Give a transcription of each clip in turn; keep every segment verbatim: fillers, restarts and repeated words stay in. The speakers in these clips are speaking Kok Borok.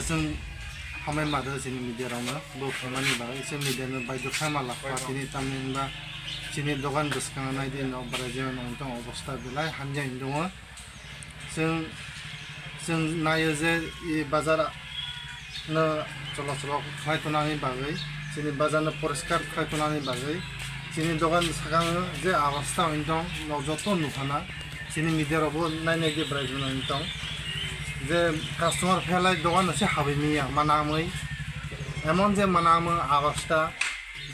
Chwng hambai ma rw chini media rokno bo phaimani bagwi, chwng media no baidhyo khaima lakha tini, tamni hwnba chini dogan bwskango naidi nok barai jemon wng tong, obostha belai hamya wng tongo. Chwng, chwng naio je i bazar no cholo cholo khlai tonani bagwi, chini bazar no poriskar khlai tonani bagwi, chini dogan sakango je obostha wng tong nok joto nukhana. Chini media rok bo nai nai khe bwrai jwnai wng tong je customer phailai dogan no se habwi manya manamwi, emon je manamwi obostha,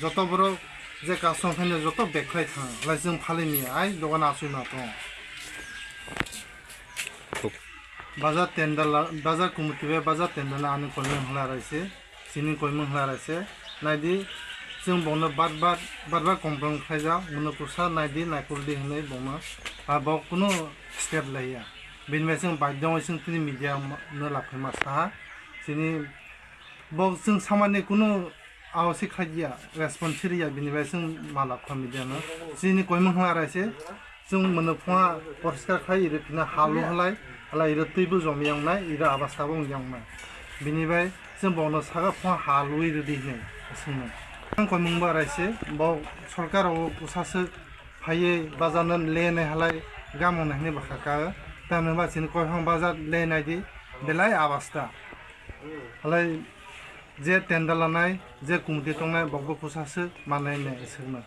joto borok je customer phaino joto bag khlai thang lai chwng phalwi manya ai dogan aswk na tong. Bazar tendala, bazar committee bai bazar tendala ani koimung hwla raise. Chini koimung hwla raise, naidi, chwng bongno bar bar, bar bar complain khlaijak, mwnwi kwsa naidi, naikoldi hwnwi bongno, ah, bo kunu step laiya. Bini bai chwng baidhyo wngwi chwng tini media no laphaima saha. Chini bo chwng samani kunu aosi khlaiya, response siriya, bini bai chwng ma lapha media no. Chini koimung hwla raise, Chwng mwnwi phunga poriskar khai iri phina halu halai, halai iri twibo jom yangnai, iri abasta bo wng yangnai. Bini bai chwng bono saka phunga halu iri di hinwi swngmung. Ang koimung ba raise, bo sorkar o kwsa swk phaiwi bazar no lenai halai gamo nai hinwi bwkha ka. Tamni ba chini koiphang bazar lenai di belai abasta. Halai je tenda lanai, je committee tongnai, bokbo kwsa swk manai hinwi swngmung.